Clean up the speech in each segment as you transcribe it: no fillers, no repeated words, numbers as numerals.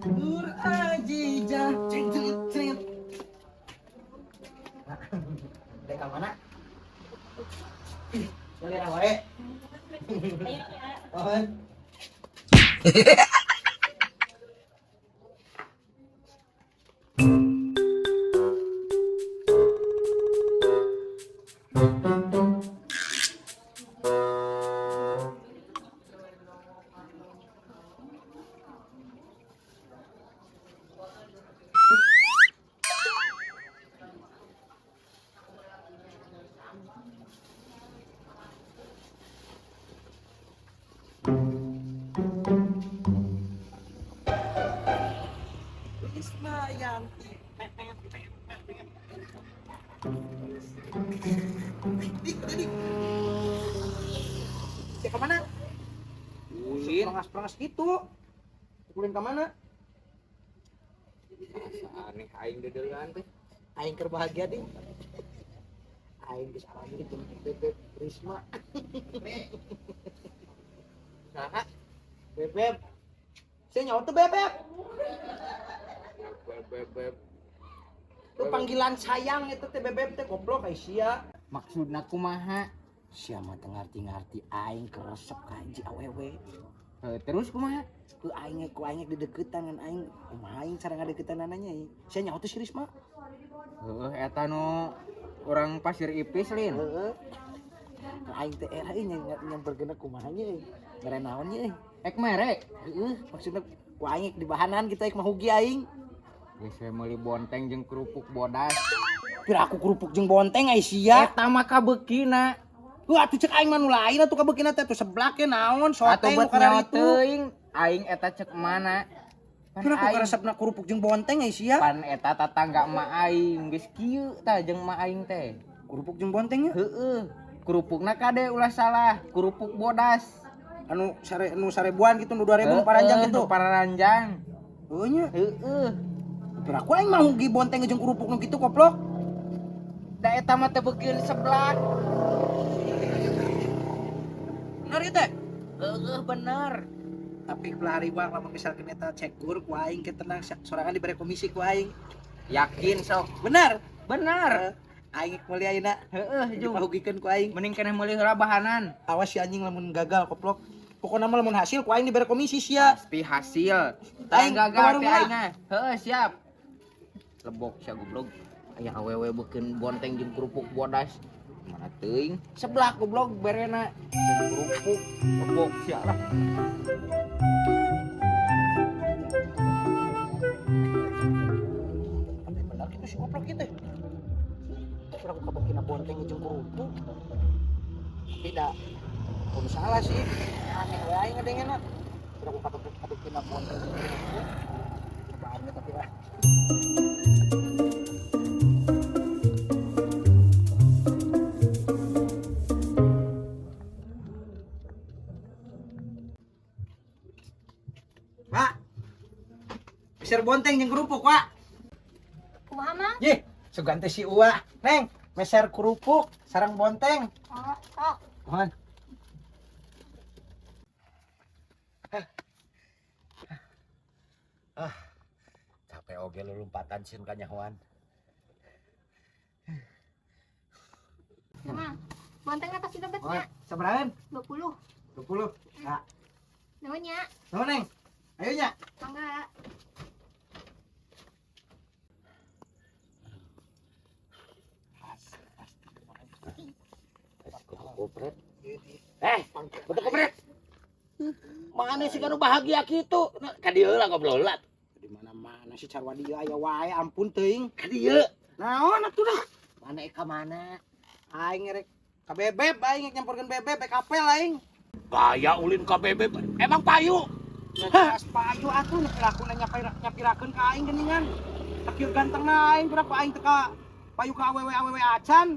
Nur Ajijah crit crit crit. Dek ka mana? Ih, salira wae. Mohon. Ismayanti. Dik, dik. Cek ke mana? Ulin. Perengas-perengas gitu. Ulin ke mana? Asa aneh aing dedeulean teh. Aing keur bahagia ding. Aing geus alami jeung Bebeb Risma. Saha? Bebeb. Saya nyawa tuh Bebeb. Beb beb. Itu panggilan sayang itu teh Bebeb teh goblok ai sia. Maksudna kumaha? Sia mah teu ngarti-ngarti aing keresep ka hiji awewe. Heuh, terus kumaha? Ku aing ku aing dideketan ngan aing kumaha aing cara ngadeukeutanana nya. Sia nyaho teh si Risma. Heuh, eta nu urang Pasir Ipis lin. Heeh. Aing teh era euy nyamperkeun kumaha nya euy. Mere naon nya euy. Ek mere. Heeh, maksudna ku aing di bahanan kita ek mahugi aing. Geus we meuli bonteng jeung kerupuk bodas. Pira aku kerupuk jeung bonteng ai sia. Eta mah kabeukina. Heuh atuh cek aing mah nu lain atuh kabeukina teh atuh seblak ge naon Atuh soteng nu buat nyawa kararitu. teuing aing eta cek mana? Pan Pira aku aing karesepna kerupuk jeung bonteng ai sia. pan eta tatangga emak aing geus kieu tah jeung emak aing teh. Kerupuk jeung bonteng nya. Heeh. Kerupukna kade ulah salah, kerupuk bodas. Anu sare nu sarebuan gitu nu 2000 nu paranjang Heeh, gitu. nu paranjang. Heuh nya. Heeh. Pira aku aing mahugi bonteng jeung kerupuk nu kitu goblok. Da eta mah teu beukeun seblak. Bener ieu teh. Heeh, bener. Tapi pelari bang lamun misalkan eta cekur ku aing ke tenang sorangan dibere komisi ku aing. Yakin sok. Bener. Bener. Aing meuli ayeuna. Heeh, jung. Dipahugikeun ku aing. Mending keneh meuli heula bahanan. Awas si anjing lamun gagal koplok. Pokokna mah lamun hasil ku aing dibere komisi sia. Pasti hasil. Aing Aing gagal ke warung teh lah. aing mah. Heeh, siap. Lebok sia goblok. Aya awewe beukeun bonteng jeung kerupuk bodas. Mana teuing? Seblak goblok berena. Jeung kerupuk lebok sia lah. Tapi bener kitu si goblok ieu teh. Tapi aku kabeukina bonteng jeung kerupuk. Tapi da kudu salah sih. Aneh we aing ngadengena. Tapi aku kabeukina bonteng jeung kerupuk. Cobaannya tapi lah. Pak. Meser bonteng jeung kerupuk, Pak. Kumaha mang? Yih, sugan teh si Uwa. Neng, meser kerupuk sareng bonteng. Oh, sok. Mohon. Ah, capek oge lulumpatan sieun kanyahoan. Ya, Mang. Bontengna pasti lebet Mohon, nya. sabarahan? 20. 20. Nah, Nuhun nya. nuhun, Neng. Ayo nya. Mangga. Kopret. Eh, betul kopret. Mana sih kanu bahagia kitu? Ka dieu lah ngobrol lah. Di mana-mana sih carwa dia aya wae ampun teuing. Ka dieu. Naon atuh dah? Mana ka mana? Aing ngerek ka bebeb aing rek nyamperkeun bebeb ek apel aing. Gaya ulin ka bebeb. Emang payu. Ya jelas payu atuh nu pilakuna nyapirakeun ka aing geuningan. Sakieu gantengna aing pira ku aing teu ka payu ka awewe-awewe acan.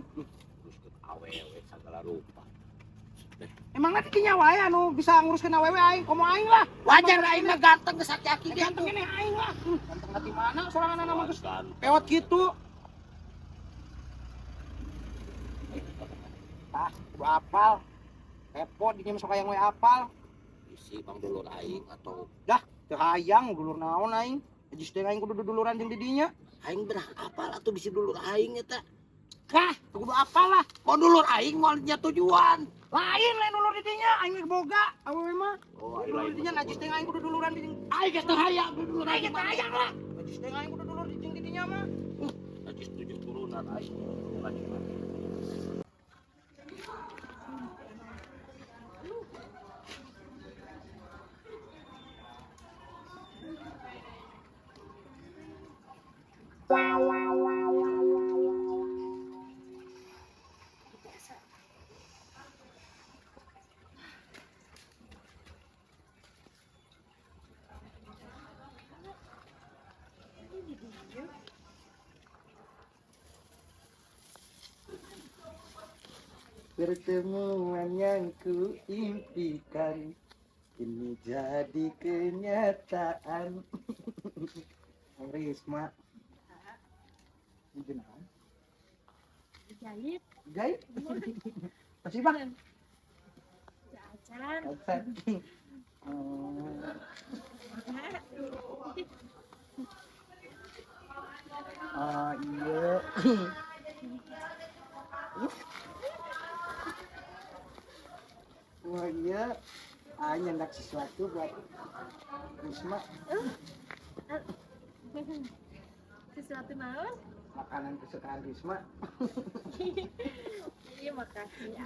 Awewe sagala rupa. Emang nanti dinya wae anu bisa nguruskeun awewe aing, komo aing lah. Wajar aing mah ganteng geus aki-aki ge Ganteng ini aing lah. Ganteng di mana sorangan mah geus Ganteng. pewot gitu. Ah, kudu apal. Repot dinya masuk hayang we apal. Isi bang dulur aing atau Dah. Teu hayang dulur naon aing. Najis teh aing kudu duduluran jeung di dinya. Aing berah apal atuh bisi dulur aing eta. Kah, kudu apal lah. Mau dulur aing moal nya tujuan. Lain lain dulur di dinya, aing geus boga awewe mah. Oh, Dulur di dinya najis teh aing kudu duluran di Aing geus teu hayang dulur aing aing teu hayang lah. Najis teh aing kudu dulur jeung di dinya mah. Najis tujuh turunan aing. Pertemuan yang kuimpikan ini jadi kenyataan. Risma. Ini naon? Jahit. Jahit. Pasti bang. Jajan. Jajan. Ah iya. Wah iya, nyendak sesuatu buat Risma. Sesuatu naon? Makanan kesukaan Risma. Iya makasih ya.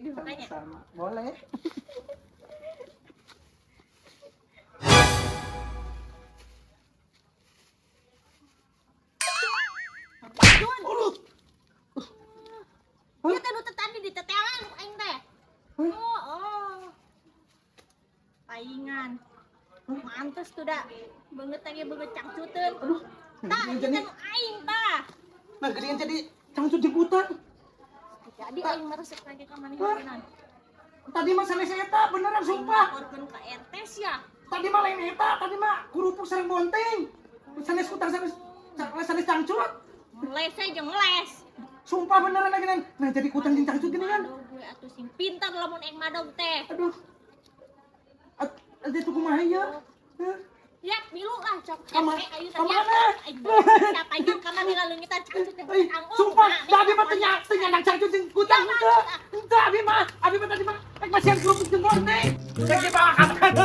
Aduh makanya. Sama-sama. Boleh. Ieu teh nu teh tadi diteteangan ku aing teh. Oh, oh. Paingan. Mantes tuh da. Beungeut lagi beungeut cangcuteun. Aduh. Tah, ieu teh nu aing tah. Nah, gedean jadi cangcut jemputan. Jadi aing mah resep lagi ka maneh-manehan. Tadi mah sanes eta beneran sumpah. Laporkeun ka RT sia. Tadi mah lain eta, tadi mah kerupuk sareng bonteng. Sanes kutang sanes sanes cangcut. Les aja ngeles. Sumpah beneran lagi nan. Nah, jadi kutang jeung cangcut gini kan. Aduh, gue atuh sing pintar lamun aing madog teh. Aduh. Ada tuh kumaha ieu? Hah? Ya, milu lah cok. Kama- Ayo kamana? Siapa yang kana milalungitan cangcut jeung Eh, kutang. Oh, sumpah, nah, tadi mah teu nyandak cangcut jeung kutang henteu. Henteu abi mah, abi mah tadi mah rek masihan kerupuk jeung bonteng. Rek dibawa ka mana?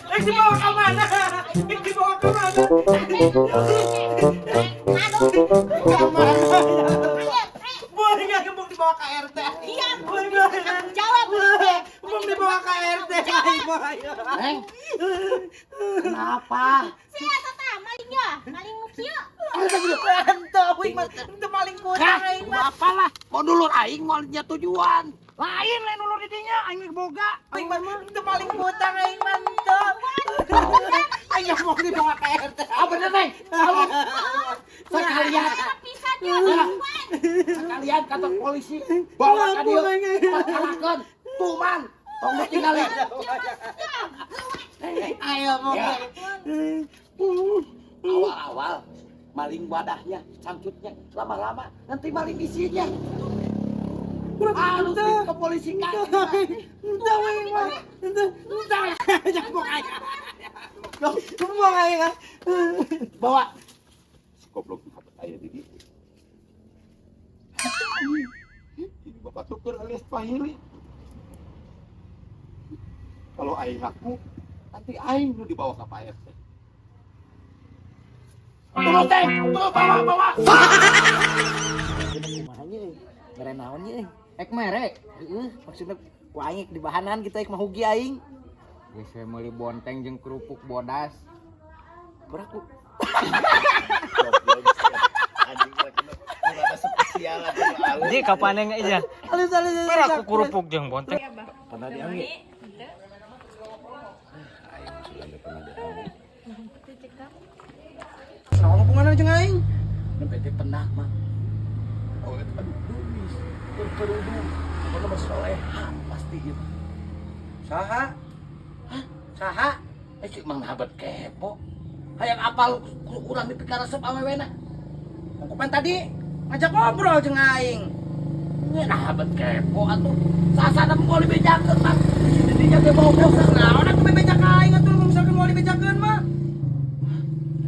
Rek dibawa ka mana? Rek dibawa ka mana? Madog. Ka mana? Ayo, eh, Boleh nggak gembung dibawa ke RT? Iya. Boleh nggak? Jawab. Gembung dibawa ke RT. Neng. Kenapa? Sia tata maling ya, maling nu kieu. Henteu, aing mah henteu maling kutang Kah, aing mah. apal lah. Mau dulur aing moal nya tujuan. Lain lain ulur di dinya, aing geus boga. Aing mah henteu maling kutang aing mah henteu. Aing geus mau dibawa ke RT. Ah bener Neng. Sekalian Pisan ya. sekalian kantor polisi bawa ka dieu. Perkarakeun tuman tong ditinggali. Ayo mau. Ya. Awal-awal maling wadahnya, cangcutnya, lama-lama nanti maling isinya. Harus ke polisi kan. Henteu aing mah. Henteu, henteu. Jangan buang aing. Buang aing. Bawa. Goblok aya di dieu. Ini bapak tuker alias pahili. Kalau aing ngaku, nanti aing lu dibawa ke Pak RT. Turun teh, turun bawa bawa. Kumaha nya euy? Mere naon nya euy? Ek mere. Heeh, maksudna ku aing di bahanan gitu aing mah hugi aing. Geus we meuli bonteng jeung kerupuk bodas. Beraku. Jadi kapan yang aja? Alus alus. Peraku kerupuk jeung bonteng. Pernah diambil? Naon hubunganna jeung aing? Nembe teh pendak mah. Oh, aduh, dumis. Berkerudung. Pokoknya mah soleha pasti gitu. Saha? Hah? Saha? Eh, cik mang nahabat kepo. Hayang apal kurang dipikaresep awewena. Kupan tadi ngajak ngobrol jeung aing. Nya nahabat kepo atuh. Sasana moal dibejakeun mah. Di dinya ge bau bosan. Naon atuh bebeja ka aing atuh misalkan moal dibejakeun mah.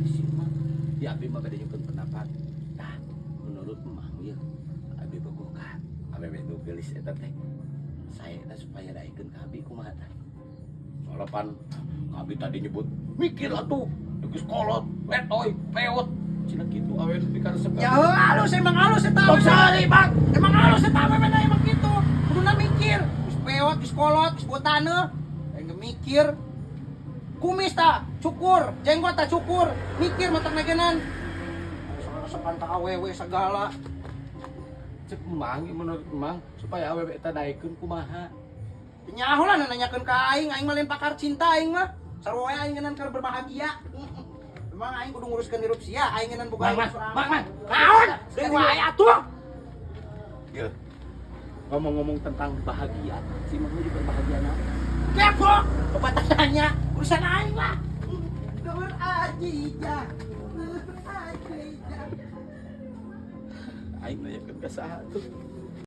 Si mah ya abi mah bade nyungkeun pendapat. Tah, menurut Mang ieu abi bogoh ka awewe nu geulis eta teh. Saena supaya daekeun ka abi kumaha tah? Soalnya pan abi tadi nyebut mikir atuh geus kolot, letoy, peot. Cenah kitu awewe nu pikaresep ka Ya abi. heuh alus, emang alus eta Tong awewe. sari, Bang. Emang alus eta awewe na emang kitu. Kuduna mikir, geus peot, geus kolot, geus botaneuh. Aing ge mikir. Kumis tak cukur, jenggot tak cukur, mikir matak nagenan. Resepan ka awewe segala. Cek Mang, menurut Mang supaya awewe eta daekeun kumaha? Nyaho lah nanyakeun ka aing, aing mah lain pakar cinta aing mah. Sarua we aing ngeunaan keur berbahagia. Memang aing kudu nguruskeun hirup sia, aing ngeunaan boga Mang, Mang, Mang, Mang. Naon? Deui wae atuh. Ye. Ngomong-ngomong tentang bahagia, si Mang juga bahagia naon? Kepo, bapak tanya, urusan aing lah. Nur Ajija, Nur Ajija. Aing nanyakeun ka saha tuh?